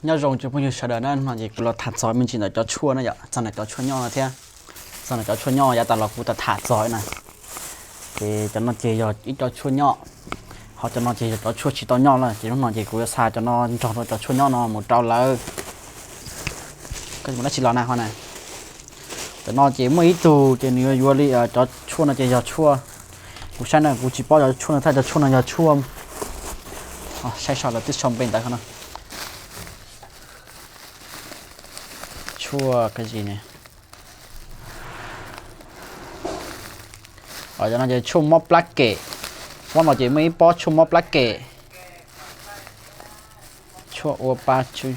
Nyob zoo tsoom phooj ywg sawv daws na, no ces kuv los tham txog me ntsis ntawm cov tshuaj na yom, txog ntawm cov tshuaj nyob no thiab. Txog ntawm cov tshuaj nyob yav tas los kuv tau tham txog na. Ces cov no ces yog ib co tshuaj nyob, ho cov no ces yog cov tshuaj tsis tau nyob na. Ces hnub no ces kuv yuav xa cov no nrog rau cov tshuaj nyob no mus rau lawv. Koj mus dab tsi los na ho na? Cov no ces muaj ib tug ces nws yuav yuav li cov tshuaj no ces yog tshuaj, kuv saib na kuv tsis paub cov tshuaj no thiab, cov tshuaj no yog tshuaj, saib sau lawv twb sau npe ntawv no. Tshuaj cái gì này? Cov no ces tshuaj mob plab kem. Pob no ces muaj ib pob tshuaj mob plab kem. Tshuaj ua pa tsw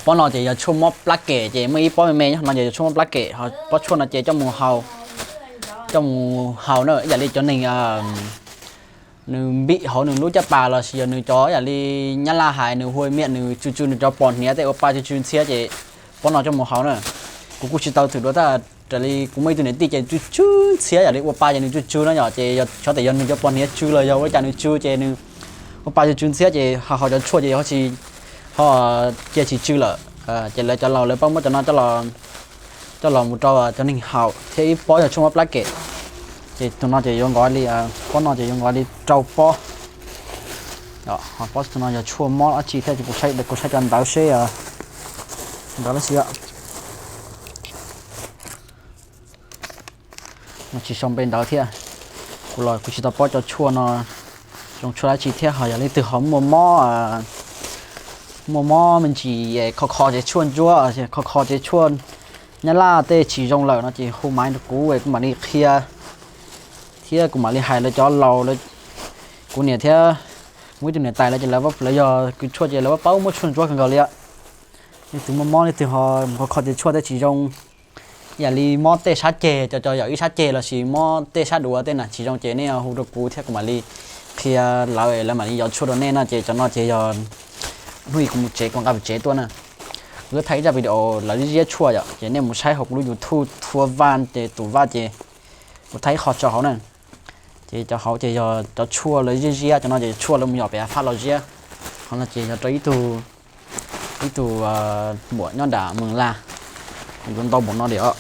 Pob no ces yog tshuaj mob plab kem ces muaj ib pob me me nyob no ces yog tshuaj mob plab kem, ho pob tshuaj no ces coj mus haus, coj mus haus na, ib yam li cov neeg nws npim hauv nws lub caj pas lossis yog nws cov ib yam li Nyab Laj hais nws hua miam nws tsw tsw nws cov pos hniav tej ua pa tsw tsw ntxhiab ces pob no coj mus haus na. Kuv kuj tsis tau thwm dua tab raws li kuv muaj ib tug niam tij ces tsw tsw ntxhiab yam li ua pa ces nws tsw tsw na yom, ces xyov tias yog nws cov pos hniav tsw los yog ua li cas nws tsw ces nws ua pa tsw tsw ntxhiab ces ho haus cov tshuaj ces ho tsis, ho cia tsis tsw lawm. Ces lawv cov laus lawv paub muab cov no coj los mus rau cov neeg haus thiab ib pob yog tshuaj mob plab kem. Ces tus no ces yuav nqov li, pob no ces yuav nqov li rau pob. Ho pob tus no yog tshuaj mob dab tsi thiab ces kuv saib cov ntawv seb ntawv dab tsi. Tsis sau npe ntawv thiab, kuv los kuv tsis tau paub cov tshuaj no zoo tshuaj dab tsi thiab. Ho yog leej twg ho muaj mob, muaj mob me ntsis kho kho tsev tshuaj ntsuab, kho kho tsev tshuaj Nyab Laj tej tsis zoo lawm no ces hu maiv rau kuv es kuv mam li qhia thiab kuv mam li hais lawv cov laus, kuv niam thiab kuv ib tug niam tais lawv ces lawv, lawv yog kws tshuaj ces lawv paub muab tshuaj ntsuab kawg nkaus li. Leej twg muaj mob leej twg ho mus kho kho tsev tshuaj tej tsis zoo, ib yam li mob tej sab ceg, cov cov yog ib sab ceg lossis mob tej sab duav tej na tsis zoo ces nej hu rau kuv thiab kuv mam li qhia lawv, lawv mam li yov tshuaj rau nej no. Ces cov no ces yog hnub ib kuv mus tsev kuv nqa mus tsev tuaj na, kuv yuav thaij ib zaj video lawv ziab tshuaj yom, ces nej mus saib hauv kuv lub YouTube Thua Vaj ces tus vaj ces kuv thaij ib qho tso hauv na. Ces cov hauv ces yog cov tshuaj lawv ziab ziab, cov no ces tshuaj lawv mus yos pem fab los ziab. Qhov no ces yog rau ib tug, ib tug muam nyob nram Mees Laj, yuav ntau npaum no li os.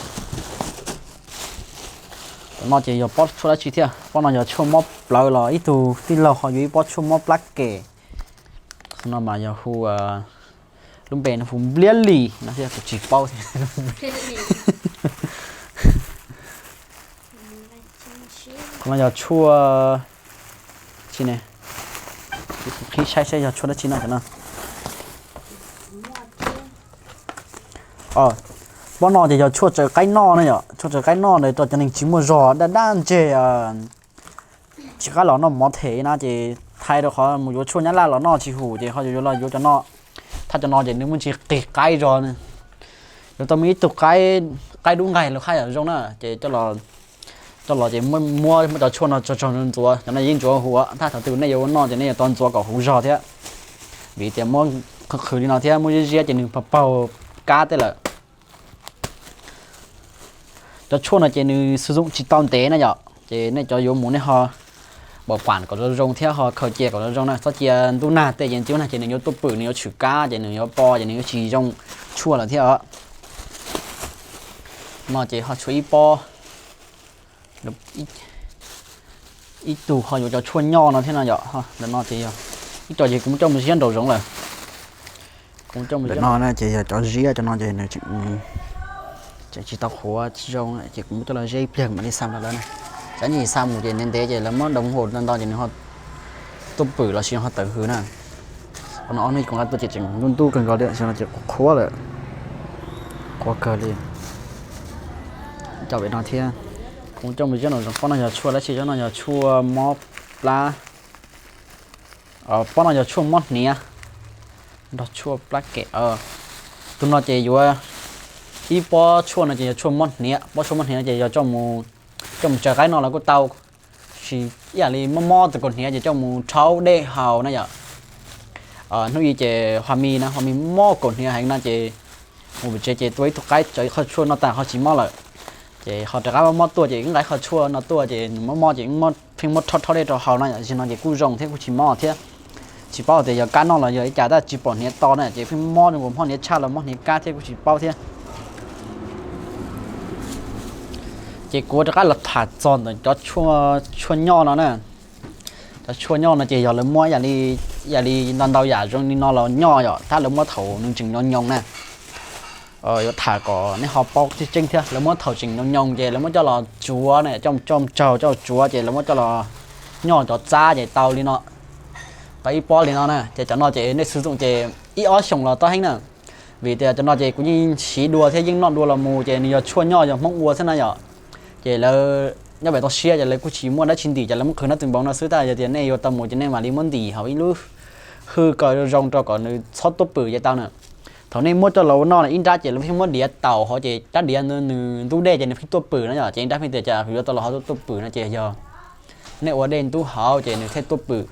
Cov no ces yog pob tshuaj dab tsi thiab, pob no yog tshuaj mob plawv los ib tug tij laug ho yuav ib pob tshuaj mob plab kem. Qhov no mas yog hu, lub npe no hu npliab lis no thiab kuv tsis paub thiab. Qhov no yog tshuaj tsi ne, kuv qhib saib saib yog tshuaj dab tsi no cov no. Pob no ces yog tshuaj tsaws qaib noj na yom, tshuaj tsaws qaib noj ntawd rau cov neeg tsis muaj zog daj daj ntseg, tsis qab los noj mov them na ces thaij rau qhov mus yuav tshuaj Nyab Laj los noj tsis hum ces ho yuav yuav los yuav cov no. Thaj cov no ces nws muaj ntsis qig qaib zog, yuav tau muaj ib tug qaib dub nqaig lus qab yam zoo na ces coj los ces muab muab cov tshuaj no tso tso ntxuav, cov no yeej ntxuav huv, thaj thaum twg nej yuav ua noj ces nej yuav tau ntxuav kom huv zog thiab, vim tias muab qhwv li no thiab muab ziab ziab ces nws paug paug kab tej lawm. Cov tshuaj no ces nws xu zoom tsis tau ntev na yom, ces nej cov yuav mus nej ho npam kuam kom zoo zoo thiab ho khaws cia kom zoo zoo na, txhob cia ntuj nag tej ces ntuj nag ces nws yuav tuaj pwm nws yuav tshwm kab ces nws yuav po ces nws yuav tsis zoo tshuaj lawm thiab os. No ces ho tshuav ib pob, ib tug ho yuav cov tshuaj nyoj no thiab no yom, ntawm no ces yog ib co ces kuv muab coj mus ziab nraum zoov lawm. Kuv muab coj mus no na ces yog cov ziab cov no ces nws tseem tsis tau qhuav zoo ces kuv muab coj los ziab ib pliag mam li xa rau lawv na. Tsam ib xa mus ces ntev ntev ces lawv muab doos hau ntau ntau ces nws ho tuaj pwm lossis ho tawm hws na. Qhov no ob hnub kuv nqa tuaj ces tseem ntub ntub kawg nkaus li, no ces qhuav lawm, qhuav kawg li. Coj pem no thiab. Kuv coj mus ziab nraum zoov, pob no yog tshuaj dab tsi? Pob no yog tshuaj mob plab. Pob no yog tshuaj mob hniav nrog tshuaj plab kem. Tus no ces yuav, ib pob tshuaj no ces yog tshuaj mob hniav, pob tshuaj mob hniav no ces yog coj mus tsaws qaib noj los kuj tau, sis ib yam li mob mob tus kaus hniav ces coj mus rhaub dej haus na yom. Hnub ib ces Hua Mi na, Hua Mi mob kaus hniav heev no ces mus pem tsev ces tua ib tug qaib tso ib qho tshuaj no tag ho tsis mob lawm. Ces ho rov qab mob mob tuaj ces wb nqa ib qho tshuaj no tuaj ces nws mob mob ces wb pheej muab rhaub rhaub dej rau haus no yom, zaum no ces kuj zoo thiab kuj tsis mob thiab. Tsis paub tias yog kab noj los yog li cas tab sis tsis pom hniav to na ces pheej mob zoo nkaus mob hniav tshaj los mob hniav kab thiab kuj tsis paub thiab. Ces kuv rov qab los tham txog ntawm cov tshuaj nyoj no na. Cov tshuaj nyoj no ces yog lawv muab ib yam li ntau ntau yam zoo li no los nyoj yom, tab lawv muab thaum nws tseem nyoos nyoos na. Yuav tham kom nej ho paub tseeb tseeb thiab, lawv muab thaum tseem nyoos nyoos ces lawv muab coj los tsuav na, coj coj tsaug coj tsuav ces lawv muab coj los nyoj cov txab ces tau li no, tau ib pob li no na. Ces cov no ces nej xwm txoom ces ib ob xyoos los tau heev na. Vim tias cov no ces kuv yeej siv dua thiab yeej noj dua los mus ces nws yog tshuaj nyoj yog Hmoob ua xwb na yom. Ces lawv nyob pem toj siab ces lawv kuj tsis muaj dab tsi ntim ces lawv muab qhwv nab tus npoov no xwb, tab yog tias nej yuav tau mus ces nej mam li muab ntim hauv ib lub hwj kaw zoo rau kom nws txhob tuaj pwm ces tau na. Thaum nej muab coj los ua noj ib nrab ces lawv pheej muab diav taum hauv ces rab diav nws ntub dej ces nws pheej tuaj pwm no yom, ces ib nrab pheej tias cas yuav tau los ho tuaj pwm no ces yog nej ua dej ntub hauv ces nws thiaj tuaj pwm,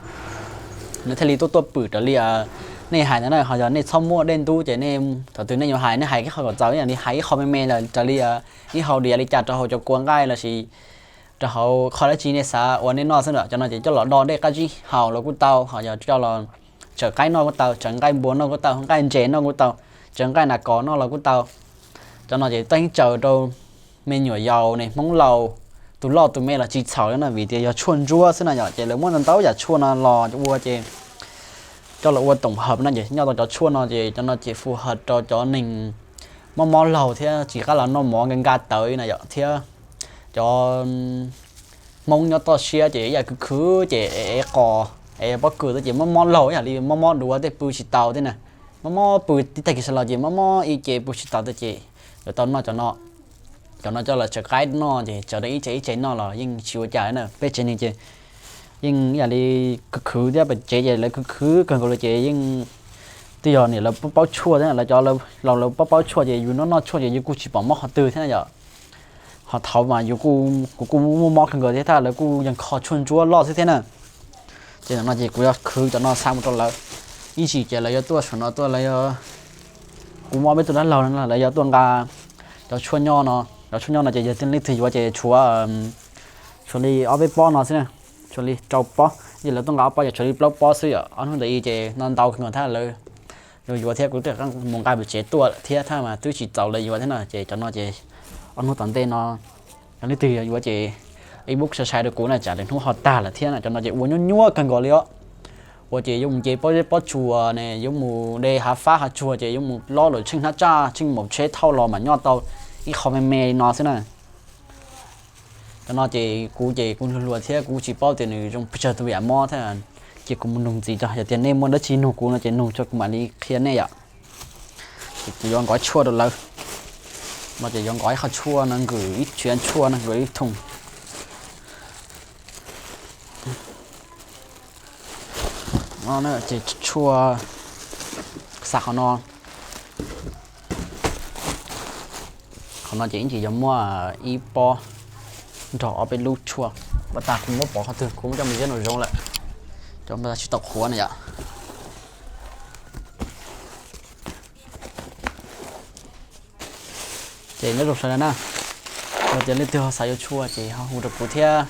nws thiaj li tuaj tuaj pwm raws li nej hais ntawd na. Ho yog nej txhob muab dej ntub ces nej thaum twg nej yuav hais nej hais ib qho kom txaus, ib yam li hais ib qho me me los raws li ib hau diav li cas rau hauv cov kua nqaij lossis rau hauv qhov dab tsi nej xav ua nej noj xwb na. Cov no ces coj los do dej qab zib haus los kuj tau, ho yog coj los tsaws qaib noj kuj tau, tsaws nqaij npua noj kuj tau, nqaij ntses noj kuj tau, tsaws nqaij nas kos noj los kuj tau. Cov no ces teeb tsaws rau me nyuam yaus ne, Hmoob laus, tus loj tus me los tsis txhaum li na, vim tias yog tshuaj ntsuab xwb na yom. Ces lawv muab ntau ntau yam tshuaj no los ua ces coj los ua tổng hợp no ces nyob tau cov tshuaj no ces cov no ces phù hợp rau cov neeg mob mob laug thiab tsis qab los noj mov nka nka tawv na yom, thiab cov Hmoob nyob toj siab ces ib yam khwv khwv ces ev qos ev pob kws xwb ces mob mob laug ib yam li mob mob duav tej pw tsis tau thiab na. Mob mob pw tib tag kis sawv los ces mob mob ib ce pw tsis tau thiab ces yuav tau noj cov no. Cov no coj los tsaws qaib noj ces tsaws rau ib tsev ib tsev noj los yeej tsis ua cas na. Peb tsev neeg ces yeej ib yam li khwv khwv thiab, pem tsev ces lawv khwv khwv kawg nkaus li ces yeej twb yog niam lawv paub paub tshuaj thiab lawv cov laus lawv paub paub tshuaj ces yus noj noj tshuaj ces yus kuj tsis pom mob qhov twg thiab na yom. Ho thaum mas yus kuj, kuv kuj muaj mob kawg nkaus thiab tab lawv kuj yeej kho tshuaj ntsuab loj xwb thiab na. Ces cov no ces kuv yuav khwv cov no xa mus rau lawv. Ib tsam ces lawv yuav tuaj saum no tuaj, lawv yuav, kuv muaj peb tug dab laug no lawv yuav tuaj nqa cov tshuaj nyoj no. Cov tshuaj nyoj no ces yog leej twg yuav ces tshuav, tshuav li ob peb pob no xwb na, tshuav li rau pob, yog lawv tuaj nqa ob pob ces tshuav li plaub pob xwb yom. Ob hnub ntawd ib ces no ntau kawg nkaus thiab lawv yuav yuav thiab kuv twb mus nqa pem tsev tuaj thiab tab mas twb tsis txaus lawv yuav thiab na. Ces cov no ces ob hnub tom ntej no yog leej twg yuav yuav ces inbox sai sai rau kuv na, tsam lwm hnub ho tag lawm thiab na. Cov no ces ua nyuaj nyuaj kawg nkaus li os. Ua ces yuav mus nce pob zeb pob tsuas ne, yuav mus de hav fab hav tsuag ces yuav mus lob lawm tsheej hnab tsaj tsheej maum tsheb thauj los mam nyob tau ib qho me me li no xwb na. Cov no ces kuv ces kuv hluas hluas thiab kuv tsis paub tias nws zoo pes tsawg tus yam mob thiab. Ces kuv mus nug ntxiv tso, yog tias nej muaj dab tsi nug kuv no ces nug tso kuv mam li qhia nej yom. Ces kuv yuav nqov tshuaj rau lawv. No ces yuav nqov ib qho tshuaj no, nkwm ib txhia tshuaj no, nkwm ib thooj. No ces tshuaj xa qhov no. Qhov no ces ib ntsis yog muaj ib pob nrog ob peb lub tshuaj. Pas tas kuv muab pov qhov twg, kuv muab coj mus ziab nraum zoov lawm, cov tsis tau qhuav na yom. Ces nyob zoo sawv daws na, yog tias leej twg ho xav yuav tshuaj ces ho hu rau kuv thiab.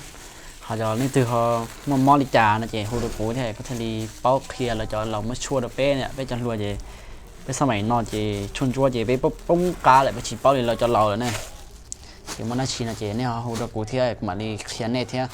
Ho yog leej twg ho muaj mob li cas no ces hu rau kuv thiab kuv thiaj li paub qhia lawv cov laus muab tshuaj rau peb, peb cov hluas ces peb xab maim no ces tshuaj ntsuab ces peb poob qab lawm, peb tsis paub li lawv cov laus lawm ne. Ces muaj dab tsi no ces nej ho hu rau kuv thiab kuv mam li qhia nej thiab.